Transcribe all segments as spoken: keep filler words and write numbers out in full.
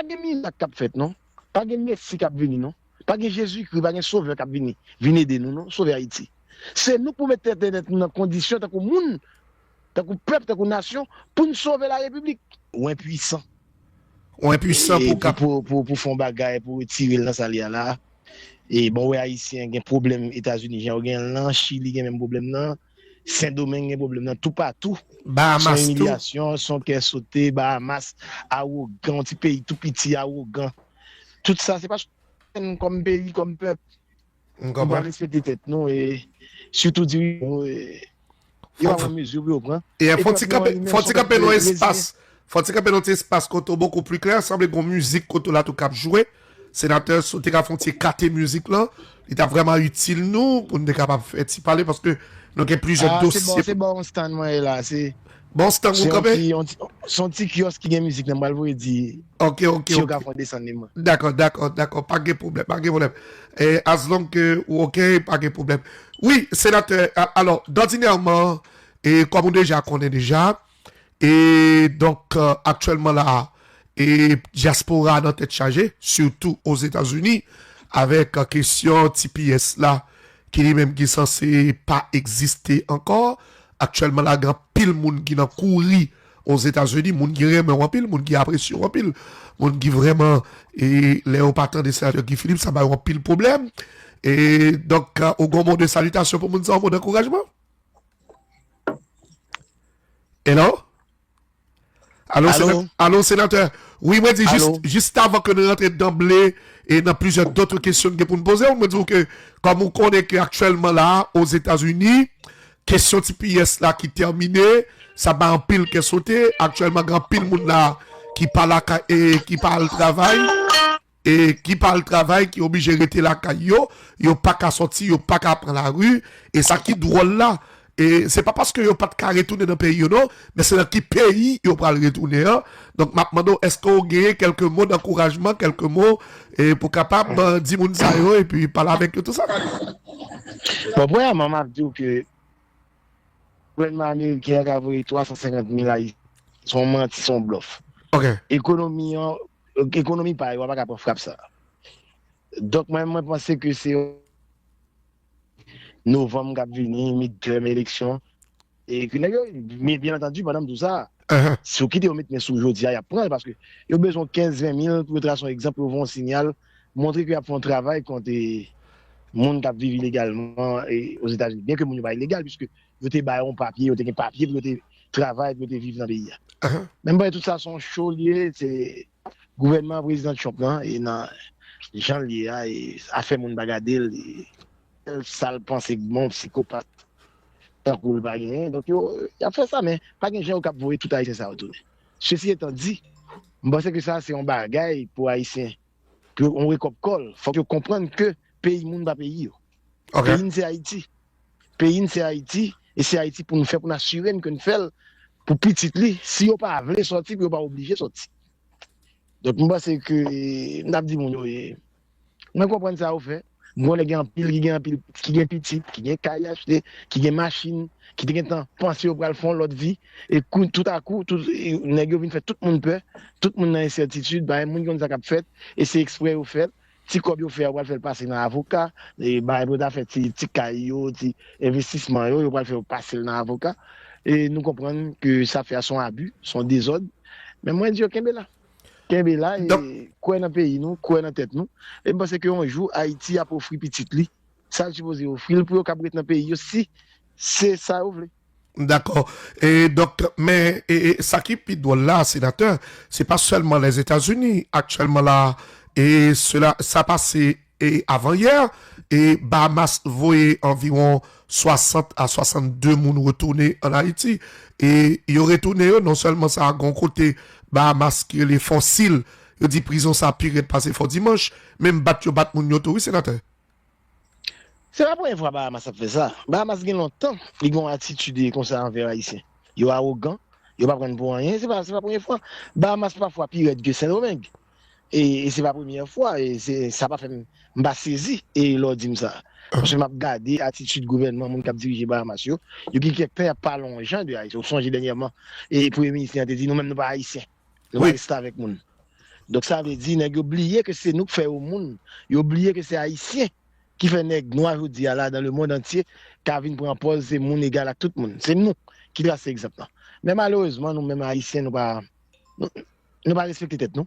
Pa gen mirak k ap fèt, non. Pa gen Mesi k ap vini, non. Pa gen Jezikri, pa gen Sovè k ap vini, vin ede nou, non, sove Ayiti. Se nou k pou met tèt nou nan kondisyon, tankou moun, tankou pèp, tankou nasyon, pou n sove larepiblik. Ou enpwisan. Ou enpwisan pou, pou, pou, pou, pou fè yon bagay, pou retire l nan sa l ye a la. E bon, wè Ayisyen gen pwoblèm Etazini, jan yo gen l lan, Chili gen menm pwoblèm nan, Sendomeng gen pwoblèm nan, toupatou. Bahamas tou. Se yon imilyasyon, se yon kè sote, Bahamas, awogan, yon ti peyi tou piti, awogan. Tout sa, se pa sou kòm peyi, kòm pèp. M konprann. Nou pral respekte tèt nou e sitou dirijan nou e yo pa pran mezi pou yo pran. E fò ti kanpe, fò ti kanpe nan espas. Fò ti kanpe nan ti espas kote w bokou pli klè. Sanble gon mizik kote w la tou k ap jwe. Senatè, si w te ka fè yon ti ekate mizik lan, li t ap vrèman itil nou pou n te kapab fè ti pale paske nou gen plizyè dosye. Se bò, se bò yon stand mwen ye la. Se Bon, Stang ou kanpe? Se yon ti, se yon ti kiyòs ki gen mizik nan, m pral voye di Ok, ok, si yo ok. Ka fè yon desann li mwen. Dakò, dakò, dakò. Pa gen pwoblèm, pa gen pwoblèm. E, as long ke ou ok, pa gen pwoblèm. Wi, senatè, a- alò, dòdinèman, e, kòm ou deja konnen deja, e, donk, e, aktyèlman la, e, dyaspora nan tèt chaje, sitou Ozetazini, avèk, e, kesyon T P S la, ki li menm ki sanse pa egziste ankò. Aktyèlman la, gen anpil moun ki nan kouri Ozetazini, moun ki renmen w anpil, moun ki apresye w anpil, moun ki vrèman, e, lè yo pa tande senatè Guy Philippe, sa ba yo anpil pwoblèm. E, donk, ou gen yon mo de salitasyon pou moun sa, yon mo dankourajman? Hello? Alo, Alo? Sena- alo, senatè. Wi, mwen di jis, Alo? Jis avan ke nou rantre danble e nan plizyè dòt kesyon n gen pou n poze w, mwen di w ke, kòm ou konnen ke aktyèlman la, Ozetazini, kesyon T P S la ki tèmine, sa bay anpil kè sote. Aktyèlman, gen anpil moun la ki pa lakay, e ki pa al travay. E ki pa al travay, ki oblije rete lakay yo, yo pa ka sòti, yo pa ka pran lari, e sa ki dwòl la, e se pa paske yo pa t ka retounen nan peyi yo non, men se nan ki peyi yo pral retounen an. Donk, m ap mande w, èske w genyen kèlke mo dankourajman, kèlke mo, e pou kapab, e, di moun sa yo, epi pale avèk yo tou sa? Bon, premyèman, m ap di w ke gouvènman ameriken an ka voye twa san senkant mil Ayisyen. Se yon manti, se yon blòf. Ok. Ekonomi an, ekonomi pa yo, pa ka pran frap sa. Donk, mwen, mwen panse ke se novanm k ap vini, midterm eleksyon, e ke nèg yo, men byen antandi, pandan m di w sa, si w kite yo met men sou jodi a, y ap pran l, paske yo bezwen kenz, ven mil pou yo trase yon egzanp, pou yo voye yon siyal, montre ke y ap fè yon travay kont, e, moun k ap viv ilegalman, e, Ozetazini. Byen ke moun yo pa ilegal, piske yo te ba yo yon papye, yo te gen papye pou yo te travay, pou yo te viv nan peyi a. Men m panse tout sa se yon cho l ye, se gouvènman prezidan Trump lan, e nan jan l ye a, e afè moun pa gade l, e sèl sa l panse k bon, psikopat, tankou l pa genyen. Donk, yo, y ap fè sa, men pa gen jan yo k ap voye tout Ayisyen sa yo tounen. Sesi etan di, m panse ke sa se yon bagay pou Ayisyen, pou yo, yon wake up call. Fòk yo konprann ke peyi moun pa peyi yo. Ok. Peyi n se Ayiti. Peyi n se Ayiti, e se Ayiti pou n fè, pou n asire n ke n fè l pou pitit li, si yo pa vle sòti, pou yo pa oblije sòti. Donk, m panse ke, e, n ap di moun yo, e, mwen konprann sa yo fè. M konnen gen anpil ki gen anpil, ki gen pitit, ki gen kay achte, ki gen machin, ki te gentan panse yo pral fè yon lòt vi, e kou, toutakou, tout, e, nèg yo vin fè tout moun pè, tout moun nan ensètitid, pa gen moun ki konn sa k ap fèt, e se eksprè yo fè l. Ti kòb yo fè a, yo pral fè l pase nan avoka, e bagay pou yo ta fè ti, ti kay yo, ti envestisman yo, yo pral fè yo pase l nan avoka. E nou konprann ke sa fè a se yon abi, se yon dezòd. Men mwen di yo kenbe la. Kenbe la e kwè nan peyi nou, kwè nan tèt nou. E m panse ke yon jou Ayiti ap ofri pitit li sa l sipoze ofri l pou yo kab ret nan peyi yo si se sa yo vle. Dakò. E donk, men, e, e, sa ki pi dwòl la, senatè, se pa sèlman Lèzetazini aktyèlman la, e sela, sa pase, e avanyè, e Bahamas voye anviwon swasant a swasannde moun retounen ann Ayiti. E yo retounen yo, non sèlman sa, gon kote Bahamas ki rele Fòsil, yo di prizon sa pi rèd pase Fò Dimanch, menm bat yo bat moun yo tou, wi, senatè. Se pa premye fwa Bahamas ap fè sa. Bahamas gen lontan li gen yon atitid konsa anvè Ayisyen. Yo awogan, yo pa pran n pou anyen, se pa, se pa premye fwa. Bahamas pafwa pi rèd ke Sendomeng. E, e se pa premye fwa, e se, sa pa fè m, m pa sezi, e lè w di m sa. Paske m ap gade atitid gouvènman, moun k ap dirije Bahamas yo, yo gen kèk tan y ap pale yon jan de Ayisyen. Ou sonje dènyèman, e premye minis li an te di, nou menm nou pa Ayisyen. Nou pa restavèk moun. Donk, sa vle di, nèg yo bliye ke se nou k fè yo moun. Yo bliye ke se Ayisyen ki fè nèg nwa jodi a la, dans le monde entier, ka vin pran pòz se moun egal ak tout moun. Se nou ki trase egzanp lan. Men malerezman, nou menm Ayisyen, nou pa, nou, nou pa respekte tèt nou.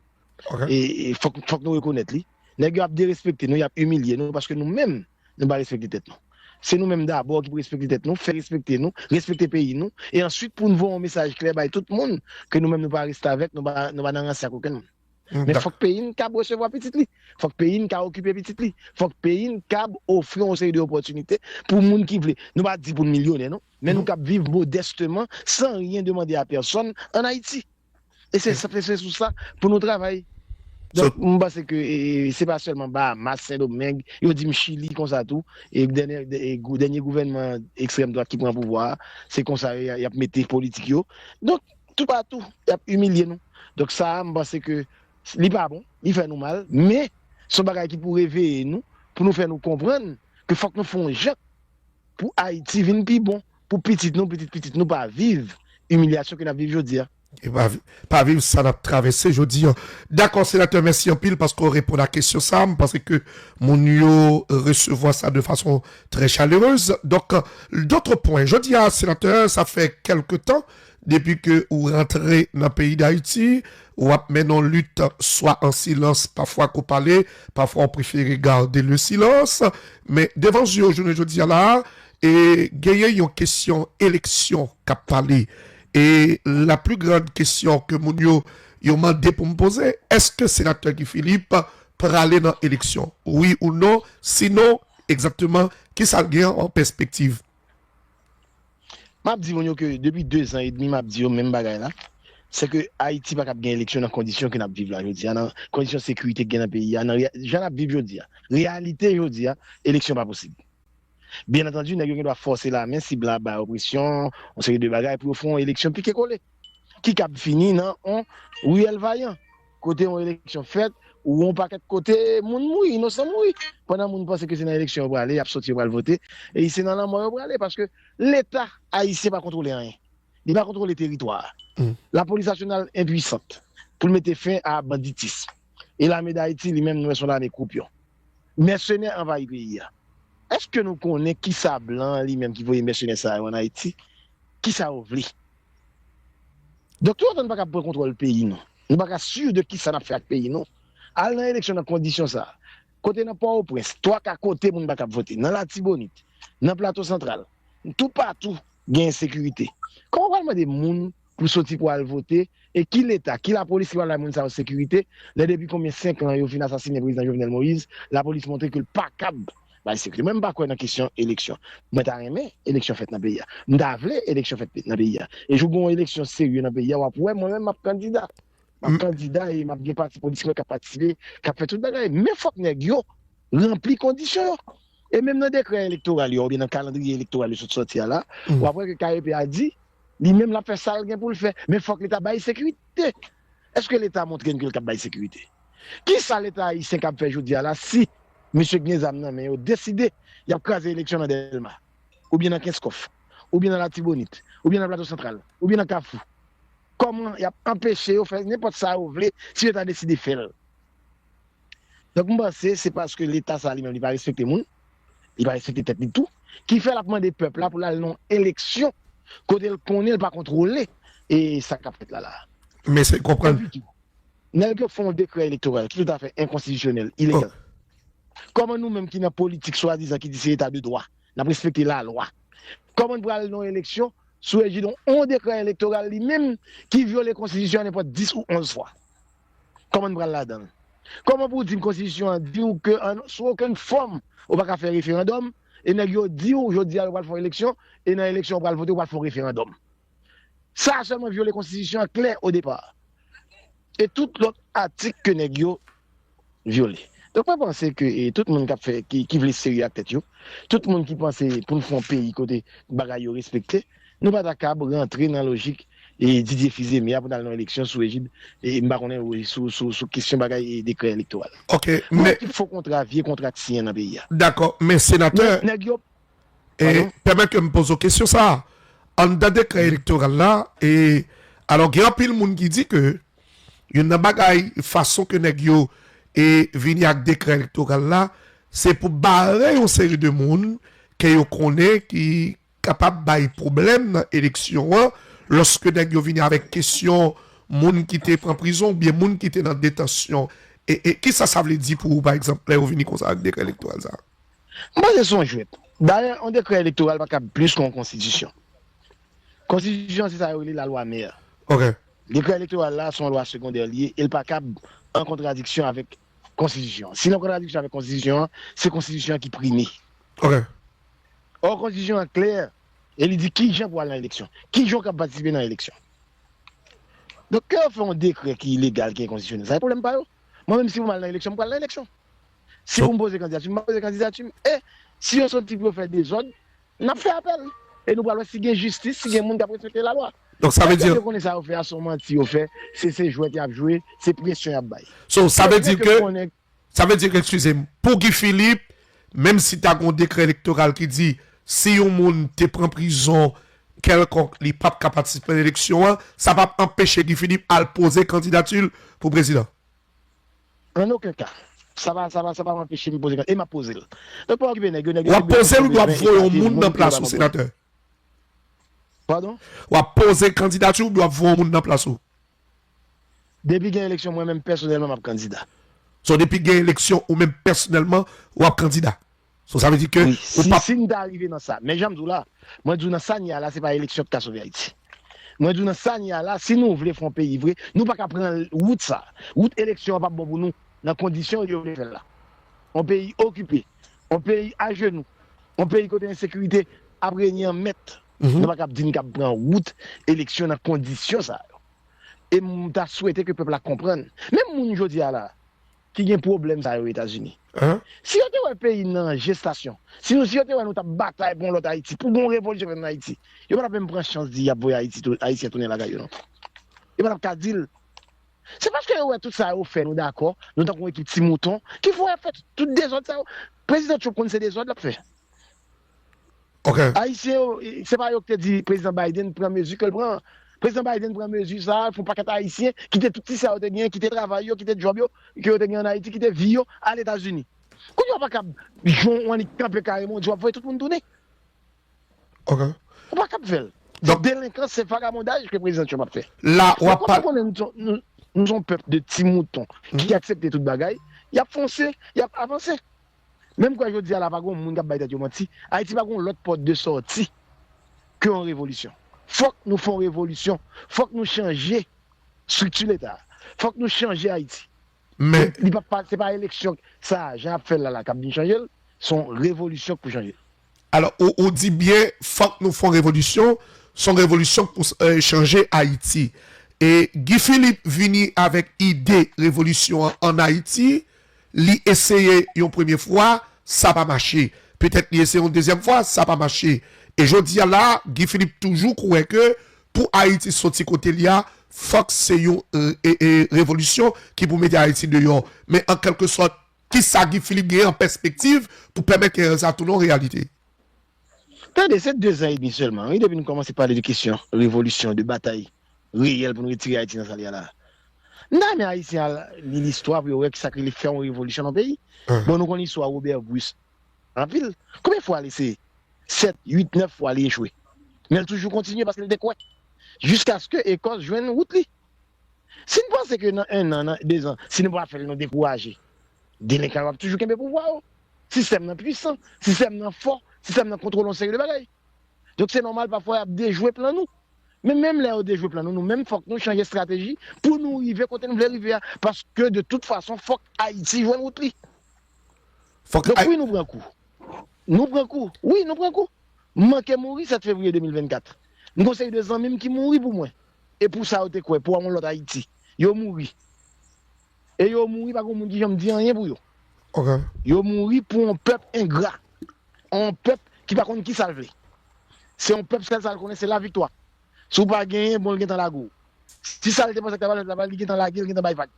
E, e fòk, fòk nou rekonèt li. Nèg yo ap derespekte nou, y ap imilye nou, paske nou menm, nou pa respekte tèt nou. Se nou menm dabò ki pou respekte tèt nou, fè respekte nou, respekte peyi nou, e answit pou n voye yon mesaj klè bay tout moun ke nou menm nou pa restavèk, nou pa, nou pa nan ranse ak okenn moun. Men fòk peyi n kab resevwa pitit li. Fòk peyi n ka okipe pitit li. Fòk peyi n kab ofri yon seri de opòtinite pou moun ki vle. Nou pa di pou n milyonè, non. Men nou kab viv modèsteman, san rien demander à personne, ann Ayiti. E se, se, se sou sa pou nou travay. Donk, m panse ke e, e, se pa sèlman Bahamas, Sendomeng, yo di m Chili konsa tou, e dènye, e gou-, dènye gouvènman ekstrèm dwat ki pran pouvwa a, se konsa y, y ap mete politik yo. Donk, toupatou, y ap imilye nou. Donk, sa a, m panse ke li pa bon, li fè nou mal, men se yon bagay ki pou reveye nou, pou nou fè nou konprann ke fòk nou fè yon jan pou Ayiti vin pi bon, pou pitit nou, pitit pitit nou pa viv imilyasyon ke n ap viv jodi a. E pa, vi- pa viv sa n ap travèse jodi an. Dakò, senatè, mèsi anpil paske w reponn a kesyon sa a. M panse ke moun yo resevwa sa de fason trè chalerez. Donk, dòt pwen, jodi a, senatè, sa fè kèlke tan depi ke ou rantre nan peyi Dayiti, w ap mennen yon lit swa an silans, pafwa ke w pale, pafwa w prefere gade le silans. Men devan zye w jounen jodi a la, e genyen yon kesyon eleksyon k ap pale. E la pli grand kesyon ke moun yo, yo mande pou m poze, èske senatè Guy Philippe prale nan eleksyon? Wi ou non? Sinon, egzakteman, kisa l gen an pèspektiv? M ap di moun yo ke depi de zan edmi, m ap di yo menm bagay la. Se ke Ayiti pa kab gen eleksyon nan kondisyon ke n ap viv la jodi a, nan kondisyon sekirite ki gen nan peyi a, nan reyal-, jan n ap viv jodi a. Reyalite jodi a, eleksyon pa posib. Byen antandi, nèg yo gen dwa fòse lamen si blan ap bay opresyon, yon seri de bagay pou yo fè yon eleksyon pike kole. Ki kab fini nan yon riyèl vayan. Kote yon eleksyon fèt, ou yon pakèt kote moun mouri, inosan mouri. Pandan moun panse ke se nan eleksyon yo prale, y ap soti, yo pral vote, e se nan lanmò yo prale, paske Leta ayisyen pa kontwole anyen. Li pa kontwole teritwa a. Lapolis nasyonal enpwisant pou l mete fen a banditis. E lame Dayiti, li menm, nou wè se yon lame koupyon. Mèsenè anvayi peyi a. Èske nou konnen kisa blan an li menm ki voye mèsenè sa yo ann Ayiti? Kisa yo vle? Donk, toutotan nou pa ka pran kontwòl peyi nou, nou pa ka si de kisa n ap fè ak peyi nou, al nan eleksyon nan kondisyon sa a. Kote nan Pòtoprens, twa ka kote moun pa kab vote, nan Latibonit, nan Plato Santral, toupatou gen ensekirite. Kòman w pral mande moun pou soti pou al vote, e ki Leta, ki lapolis ki pral bay moun sa yo sekirite, lè depi konbyen senk an yo fin asasinen prezidan Jovenel Moïse, lapolis montre ke l pa kab bay sekirite? Mwen, m pa kwè nan kesyon eleksyon. Mwen ta renmen eleksyon fèt nan peyi a. M ta vle eleksyon fèt nan peyi a. E jou gen yon eleksyon serye nan peyi a, w ap wè mwen menm m ap kandida. M ap kandida e m ap gen pati politik mwen k ap patisipe, k ap fè tout bagay. Men fòk nèg yo ranpli kondisyon yo. E menm nan dekrè elektoral yo, oubyen nan kalandriye elektoral yo sot sòti a la, w ap wè ke K E P a di, li menm l ap fè sa l gen pou l fè. Men fòk Leta bay sekirite. Èske Leta montre n ke l kab bay sekirite? Kisa Leta ayisyen kab fè jodi a la si mesye k gen zam nan men yo deside y ap kraze eleksyon nan Dèlma, oubyen nan Kenskòf, oubyen nan Latibonit, oubyen nan Plato Santral, oubyen nan Kafou? Kòman y ap anpeche yo fè nenpòt sa yo vle si Leta deside fè l? Donk, m panse se paske Leta sa li menm, li pa respekte moun, li pa respekte tèt li tou, ki fè l ap mande pèp la pou l al nan yon eleksyon kote l konnen l pa kontwole e sa k ap fèt la la a. Men se konprann. Epi tou, nèg yo fè yon dekrè elektoral ki toutafè enkonstitisyonèl, ilegal. Kòman nou menm ki nan politik swadizan ki di se eta de dwa, n ap respekte lalwa, kòman n pral nan yon eleksyon sou ejid yon, yon dekrè elektoral li menm ki vyole konstitisyon an nenpòt dis ou onz fwa? Kòman n pral ladan l? Kòman pou w di m konstitisyon an di w ke an, sou okenn fòm ou pa ka fè referandòm, e nèg yo di w jodi a yo pral fè yon eleksyon, e nan eleksyon yo pral vote, yo pral fè yon referandòm? Sa a sèlman vyole konstitisyon an klè o depa. E tout lòt atik ke nèg yo vyole. Donk, mwen panse ke e, tout moun k ap fè, ki, ki vle serye ak tèt yo, tout moun ki panse pou n fè yon peyi kote bagay yo respekte, nou pa ta kab rantre nan lojik e Didier Fils-Aimé a pou n al nan eleksyon sou ejid, e m pa konnen, sou, sou, sou kesyon bagay e dekrè elektoral. Ok, men. Tout fo kontra, vye kontra k siyen nan peyi a. Dakò, men senatè. Men nèg yo E pèmèt ke m poze w kesyon sa a. Anndan dekrè elektoral la, e, alò, gen anpil moun ki di ke Youn nan bagay, fason ke nèg yo e vini ak dekrè elektoral la, se pou bare yon seri de moun ke yo konnen ki kapab bay pwoblèm nan eleksyon an, lòske nèg yo vini avèk kesyon moun ki te pran prizon oubyen moun ki te nan detansyon. E, e kisa sa vle di pou ou, pa egzanp, lè yo vini konsa ak dekrè elektoral sa? M panse se yon jwèt. Dayè, yon dekrè elektoral pa kab plis ke yon konstitisyon. Konstitisyon, se sa yo rele lalwa mè. Ok. Dekrè elektoral la, se yon lwa segondè li ye, e l pa kab an kontradiksyon avèk konstitisyon an. Si l an kontradiksyon avèk konstitisyon an, se konstitisyon an ki prime. Ok. Ò, konstitisyon an klè, e li di kijan pou al nan eleksyon, kijan w kab patisipe nan eleksyon. Donk, ke yo fè yon dekrè ki ilegal, ki enkonstitisyonèl, sa se pwoblèm pa yo. Mwen menm, si pou m al nan eleksyon, m pral nan eleksyon. Si pou m poze kandidati m, m ap poze kandidati m. E si yo santi pou yo fè dezòd, n ap fè apèl. E nou pral wè si gen jistis, si gen moun k ap respekte lalwa. Donk, sa vle di. Yo konnen sa yo fè a, se yon manti yo fè, se, se jwèt y ap jwe, se presyon y ap bay. So, sa vle di ke, sa vle di ke, eskize m, pou Guy Philippe, menm si ta gen yon dekrè elektoral ki di, si yon moun te pran prizon kèlkonk, li p ap ka patisipe nan eleksyon an, sa p ap anpeche Guy Philippe al poze kandidati l pou prezidan? An okenn ka. Sa pa, sa pa, sa pa anpeche m poze, e m ap poze l. Donk, pa okipe nèg yo, nèg yo. W ap poze l oubyen w ap voye yon moun nan plas ou, senatè? Padon? W ap poze kandidati w oubyen w ap voye yon moun nan plas ou? Depi gen eleksyon, mwen menm pèsonèlman, m ap kandida. So, depi gen eleksyon, ou menm pèsonèlman, w ap kandida? So, sa vle di ke Wi, ou si, p ap. Si n ta rive nan sa. Men jan m di w la, mwen di w nan sa n ye a la, se pa eleksyon ki ka sove Ayiti. Mwen di w nan sa n ye a la, si nou vle fè yon peyi vre, nou pa ka pran wout sa. Wout eleksyon an p ap bon pou nou, nan kondisyon yo vle fè l la. Yon peyi okipe, yon peyi ajenou, yon peyi kote ensekirite ap renye an mèt. Nou pa ka ap di n k ap pran wout eleksyon nan kondisyon sa yo. E m ta swete ke pèp la konprann. Menm moun jodi a la, ki gen pwoblèm sa yo Etazini. Si yo te wè peyi n nan jestasyon, si nou, si yo te wè nou t ap batay pou yon lòt Ayiti, pou gen yon revolisyon fèt ann Ayiti, yo pa t ap menm pran chans di y ap voye Ayiti tou, Ayisyen tounen lakay yo non. Yo pa t ap ka di l. Se paske yo wè tout sa yo fè nou dakò, nou tankou yon ekip ti mouton, ki fè yo fè tout dezòd sa yo. Prezidan Trump konn se dezòd l ap fè. Ok. Ayisyen yo, se pa yo ki te di Prezidan Biden pran mezi ke l pran. Prezidan Biden pran mezi sa a pou pakèt Ayisyen kite tout ti sa yo te genyen, kite travay yo, kite djòb yo, ke yo te genyen ann Ayiti, kite vi yo, al Etazini. Kounye a w pa kab jwenn w annik kanpe kareman w di w ap voye tout moun tounen. Ok. Ou pa kab fè l. Se delenkans, se vagabondaj ke Prezidan Trump ap fè. La, w ap pale. Nou, nou, nou se yon pèp de ti mouton ki aksepte tout bagay, y ap fonse, y ap avanse. Menm kwè jodi a la pa gen yon moun k ap bay tèt yo manti. Ayiti pa gen yon lòt pòt de sòti ke yon revolisyon. Fòk nou fè yon revolisyon. Fòk nou chanje estrikti Leta a. Fòk nou chanje Ayiti. Men Li pa, pa, se pa eleksyon sa a, jan y ap fè l la, la k ap vin chanje l. Se yon revolisyon k pou chanje l. Alò, ou, ou di byen, fòk nou fè yon revolisyon, se yon revolisyon k pou eh, chanje Ayiti. E Guy Philippe vini avèk ide revolisyon an ann Ayiti, li eseye yon premye fwa, sa pa mache. Petèt li eseye yon dezyèm fwa, sa pa mache. E jodi a la, Guy Philippe toujou kwè ke pou Ayiti soti kote li a, fòk se yon e, e, e, revolisyon ki pou mete Ayiti deyò. Men an kèlkesòt, kisa Guy Philippe genyen an pèspektiv pou pèmèt ke sa tounen yon reyalite? Tande, se de zan edmi sèlman, wi, depi nou kòmanse pale de kesyon revolisyon, de batay reyèl pou nou retire Ayiti nan sa l ye a la. M ta renmen Ayisyen al li listwa pou yo wè ki sa k rele fè yon revolisyon nan yon peyi. Bon, nou konn istwa Robert Bruce anpil. Konbyen fwa l eseye? Sèt, uit, nèf fwa li echwe. Men l toujou kontinye paske l te kwè. Jiskaske Ekòs jwenn wout li. Si n panse ke nan en an, nan de zan, si nou pa fè l, nou dekouraje, delenkan yo ap toujou kenbe pouvwa yo. Sistèm nan pwisan, sistèm nan fò, sistèm nan kontwole yon seri de bagay. Donk, se nòmal pafwa y ap dejwe plan nou. Men menm lè yo dejwe plan nou, nou menm, fòk nou chanje estrateji pou nou rive kote nou vle rive a. Paske, de tout fason, fòk Ayiti jwenn wout li. Fòk Donk, wi, nou pran kou. Nou pran kou. Wi, nou pran kou. M manke mouri sèt fevriye de mil vennkat. M gen yon seri de zanmi m ki mouri pou mwen. E pou sa yo te kwè, pou yon lòt Ayiti. Yo mouri. E yo mouri pa gen moun ki janm di anyen pou yo. Ok. Yo mouri pou yon pèp engra. Yon pèp ki pa konn ki sa l vle. Se yon pèp, sèl sa l konnen, se laviktwa. Si w pa genyen, bon, l gentan lage w. Si sa l te panse k ta pral fè, li gentan lage, li gentan bay vag.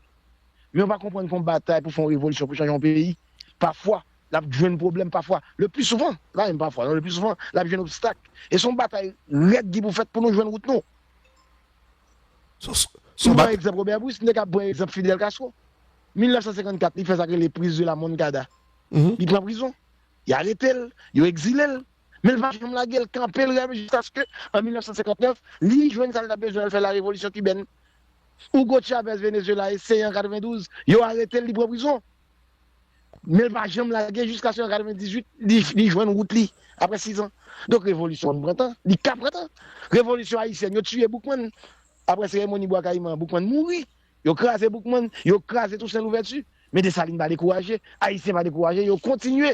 Men yo pa konprann ke yon batay pou fè yon revolisyon, pou chanje yon peyi, pafwa, l ap jwenn pwoblèm, pafwa, le pli souvan, pa menm pafwa, non, le pli souvan, l ap jwenn obstak. E se yon batay rèd ki pou fèt pou nou jwenn wout nou. So, s- M pran egzanp Robert Bruce, m te kab pran egzanp Fidel Castro. Mil nèf san senkannkat, li fè sa k rele prise de la Moncada. Li pran prizon, y arete l, yo egzile l. Men l pa janm lage l, kanpe l rèm jiskaske, an mil nèf san senkantnèf, li jwenn sa l t ap bezwen, l fè la revolisyon kibèn. Hugo Chavez Venezuela eseye an katrevendouz, yo arete l, li pran prizon. Men l pa janm lage jiskaske an katrevendizuit, li, li jwenn wout li, apre sis an. Donk, revolisyon an pran tan, li ka pran tan. Revolisyon ayisyèn, yo tiye Boukman, apre seremoni Bwa Kayiman, Boukman mouri. Yo kraze Boukman, yo kraze Toussaint Louverture. Men Desalin pa dekouraje, Ayisyen pa dekouraje, yo kontinye.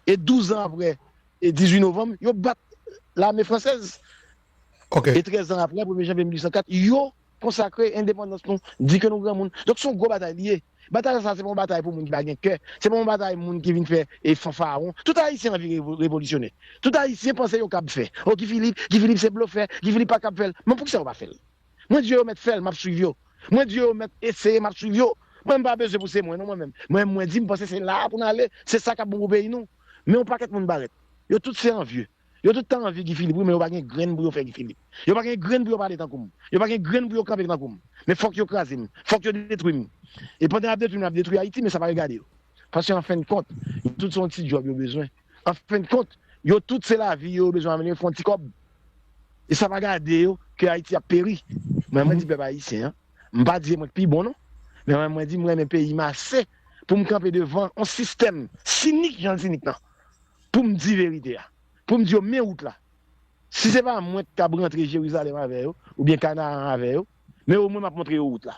E douz an apre, e dizuit novanm, yo bat lame fransèz. E trèz an apre, premye janvye mil uit san kat, yo konsakre endepandans nou, di ke nou granmoun. Donk, se yon gwo batay li ye. Batay sa, se pa yon batay pou moun ki pa gen kè. Se pa yon batay moun ki vin fè e fanfaron. Tout Ayisyen anvi revo-, revolisyone. Tout Ayisyen panse yo kab fè. O, Guy Philippe, Guy Philippe se blofè, Guy Philippe pa kab fè l. Men poukisa yo pa fè l? Mwen di yo, yo mèt fè l, m ap swiv yo. Mwen di yo, yo mèt eseye, m ap swiv yo. Mwen, m pa bezwen pou se mwen, non, mwen menm. Mwen, mwen di, m panse se la a pou n ale, se sa k ap bon pou peyi nou. Men yon pakèt moun parèt. Yo tout se anvye. Yo tout ta anvi Guy Philippe, wi, men yo pa gen grenn pou yo fè Guy Philippe. Yo pa gen grenn pou yo pale tankou m. Yo pa gen grenn pou yo kanpe tankou m. Men fòk yo kraze m. Fòk yo detwi m. E pandan y ap detwi m, y ap detwi Ayiti, men sa pa regade yo. Paske an fen de kont, yo tout se yon ti djòb yo bezwen. An fen de kont, yo tout se lavi yo, yo bezwen anmenn yo fè yon ti kòb. E sa pa gade yo ke Ayiti ap peri. Mwen, mwen di pèp ayisyen an, m pa di se mwen k pi bon, non. Men mwen, mwen di m renmen peyi m ase pou m kanpe devan yon sistèm sinik, jan l sinik nan. Pou m di verite a. Pou m di yo, men wout la. Si se pa mwen k ap rantre Jerizalèm avè yo, oubyen Kanaran avè yo, men omwen m ap montre yo wout la.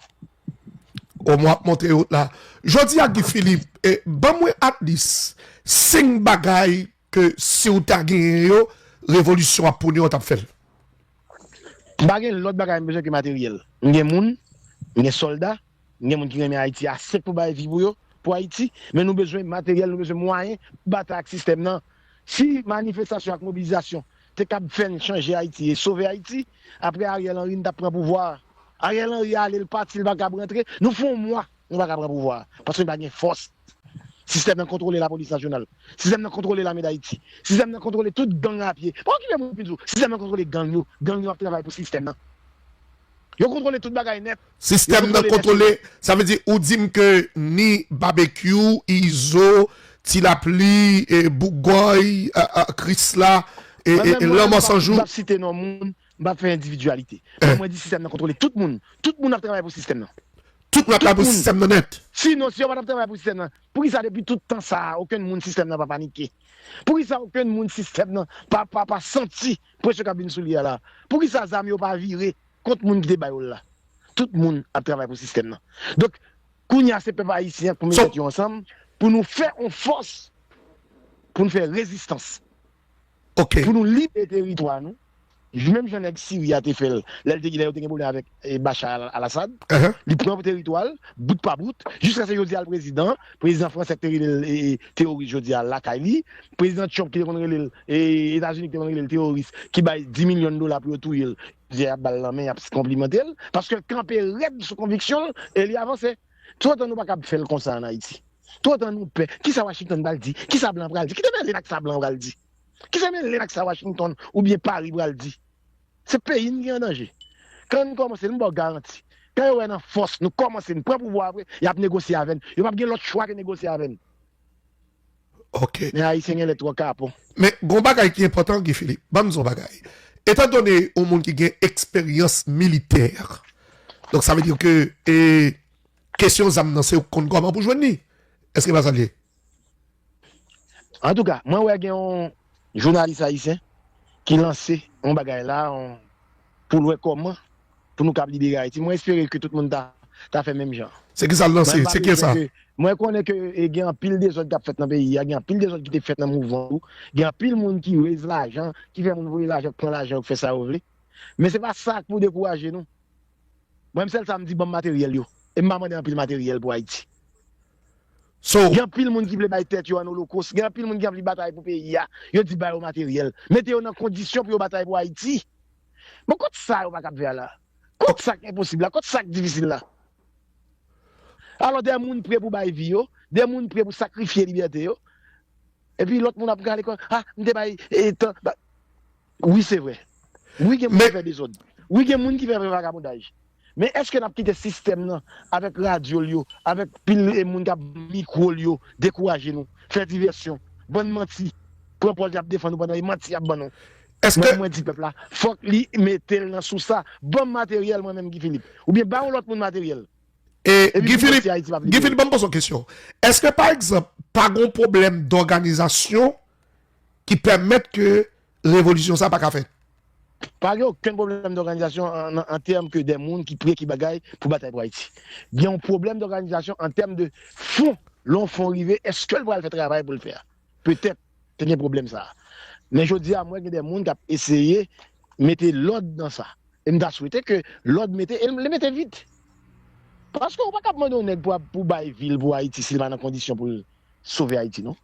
Omwen w ap montre yo wout la. Jodi a, Guy Philippe, eh, ban mwen at least senk bagay ke si w ta genyen yo, revolisyon ap pwone w t ap fè l. M pa gen lòt bagay m bezwen ke materyèl. M gen moun, m gen sòlda, m gen moun ki renmen Ayiti ase pou bay vi pou yo, pou Ayiti, men nou bezwen materyèl, nou bezwen mwayen pou batay ak sistèm nan. Si manifestasyon ak mobilizasyon te kab fè n chanje Ayiti e sove Ayiti, apre Ariel Henry n t ap pran pouvwa a. Ariel Henry ale, l pati, l pa kab rantre. Nou fè yon mwa, nou pa ka pran pouvwa a, paske n pa gen fòs. Sistèm nan kontwole Lapolis Nasyonal. Sistèm nan kontwole Lame Dayiti. Sistèm nan kontwole tout gang a pye. Pa okipe moun ki di w, sistèm nan kontwole gang yo. Gang yo ap travay pou sistèm nan. Yo kontwole tout bagay nèt. Yo Sistèm nan kontwole nèt. Kontwole, sa vle di, ou di m ke ni Babekyou, Izo, Ti Lapli, e, Bougòy, a, a, Krisla, e, Mwen e, menm, e, mwen menm, Lanmò m p ap, San Jou. M p ap site non moun, m p ap fè endividyalite. Eh. Men mwen di sistèm nan kontwole tout moun. Tout moun ap travay pou sistèm nan. Tout moun ap travay pou sistèm nan nèt. Sinon, si yo pa t ap travay pou sistèm nan, poukisa depi tout tan sa a, okenn moun sistèm nan pa panike? Poukisa okenn moun sistèm nan pa, pa, pa santi presyon k ap vin sou li a la? Poukisa zam yo pa vire kont moun ki te ba yo l la? Tout moun ap travay pou sistèm nan. Donk, kounye a se pèp ayisyen an k pou mete So tèt yo ansanm pou nou fè yon fòs, pou nou fè rezistans. Ok. Pou nou libere teritwa nou. Menm jan nèg Siri a te fè l, lè l te, lè yo te gen pwoblèm avèk, eh, Bashar al-, al-Assad, Uh-huh. li pran teritwa l, bout pa bout, jiskaske jodi a l prezidan, prezidan fransè ki te rele l, eh, teworis jodi a lakay li, prezidan Trump ki te konn rele l, eh, Etazini ki te konn rele l teworis, ki bay dis milyon dola pou yo touye l, jodi a y ap ba l lanmen, y ap konplimante l, paske l kanpe rèd sou konviksyon l e li avanse. Twò tan nou pa kab fè l konsa ann Ayiti. Twò tan nou pè. Kisa Washington pral di? Kisa blan pral di? Ki te mele n ak sa blan pral di? Ki te mele n ak sa Washington oubyen Pari pral di? Se peyi n ki an danje. Kan n kòmanse, m ba w garanti. Kan yo wè n an fòs, nou kòmanse, n pran pouvwa a vre, y ap negosye avè n. Yo p ap gen lòt chwa ke negosye avè n. Ok. Men Ayisyen gen lè twò kapon. Men gon bagay ki enpòtan, Guy Philippe. Ban m di w yon bagay. Etandone yon moun ki gen eksperyans militè, donk sa vle di ke, e, kesyon zam nan, se ou k konn kòman pou jwenn li. Èske pa sa l ye? Antouka, mwen wè gen yon jounalis ayisyen ki lanse yon bagay la, yon, pou l wè kòman pou nou kab libere Ayiti. Mwen espere ke tout moun ta, ta fè menm jan. Se ki sa l lanse? Mwen pa Se ki bezwen sa? ke, mwen konnen ke, e, gen anpil dezòd k ap fèt nan peyi a, gen anpil dezòd ki te fèt nan mouvman tou. Gen anpil moun ki rez lajan, ki fè moun voye lajan, pran lajan yo, fè sa yo vle. Men se pa sa k pou dekouraje nou. Mwen, m sèl sa m di, ban m materyèl yo. E m pa mande anpil materyèl pou Ayiti. So, Gen anpil moun ki vle bay tèt yo an olokos. Gen anpil moun ki anvi batay pou peyi a. Yo di ba yo materyèl. Mete yo nan kondisyon pou yo batay pou Ayiti. Bon, kot sa yo pa kab fè a la? Kot sa k enposib la? Kot sa k difisil la? Alò, de moun pre pou bay vi yo, de moun pre pou sakrifye libète yo. Epi lòt moun ap gade kò, ah, m te bay, e, tan, ba, wi, se vre. Wi, gen moun Men ki fè dezòd. Wi, gen moun ki fè vagabondaj. Men èske n ap kite sistèm nan, avèk radyo l yo, avèk pil e moun k ap mikwo l yo, dekouraje nou, fè divèsyon, bann manti, pran pòz y ap defann nou pandan e manti y ap ban nou? Mwen, mwen di pèp la, fòk li mete l nan sou sa. Ban m materyèl mwen menm, Guy Philippe. Oubyen ba yon lòt moun materyèl. E Guy Philippe, Guy Philippe, ban m poze yon kesyon. Èske, pa egzanp, pa gen yon pwoblèm dòganizasyon ki pèmèt ke revolisyon sa pa ka fèt? Pa gen okenn pwoblèm dòganizasyon an, an, an tèm ke de moun ki pre ki bagay pou batay pou Ayiti. Gen yon pwoblèm dòganizasyon an tèm de fon. Lè yon fon rive, èske l pral fè travay pou l fè a? Petèt, te gen pwoblèm sa a. Men jodi a, mwen gen de moun k ap eseye mete lòd nan sa. E m ta swete ke lòd mete, e l mete vit. Paske ou pa kab mande yon nèg pou, pou bay vil pou Ayiti si l pa nan kondisyon pou l sove Ayiti, non.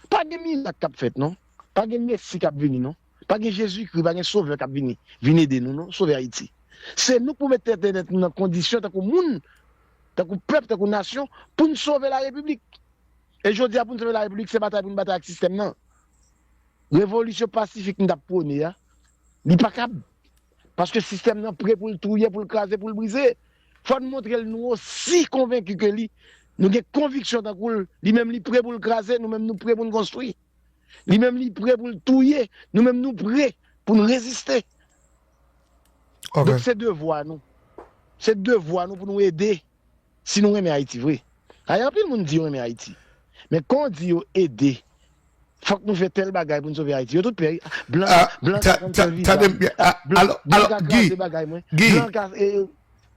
Pa gen mirak k ap fèt, non. Pa gen Mesi k ap vini, non. Pa gen Jezikri, pa gen Sovè k ap vini, vin ede nou, non, sove Ayiti. Se nou k pou met tèt nan kondisyon, tankou moun, tankou pèp, tankou nasyon, pou n sove larepiblik. E jodi a, pou n sove larepiblik, se batay pou n batay ak sistèm nan. Revolisyon pasifik m t ap pwone a, li pa kab. Paske sistèm nan pre pou l touye, pou l kraze, pou l brize. Fò n montre l nou osi konvenki ke li. Nou gen konviksyon tankou l. Li menm li pre pou l kraze, nou menm nou pre pou n konstwi. Li menm li pre pou l touye, nou menm nou pre pou n reziste. Donk se devwa nou. Se devwa nou pou nou ede. Si nou renmen Ayiti vre. Ay, anpil moun di yo renmen Ayiti. Men kan w di yo ede, fòk nou fè tèl bagay pou n sove Ayiti. Yo tout pè. Blan, blan ka konn sèvi zam. Blan ka kraze bagay mwen. Blan ka.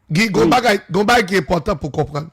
Guy, gon bagay, gon bagay ki enpòtan pou konprann.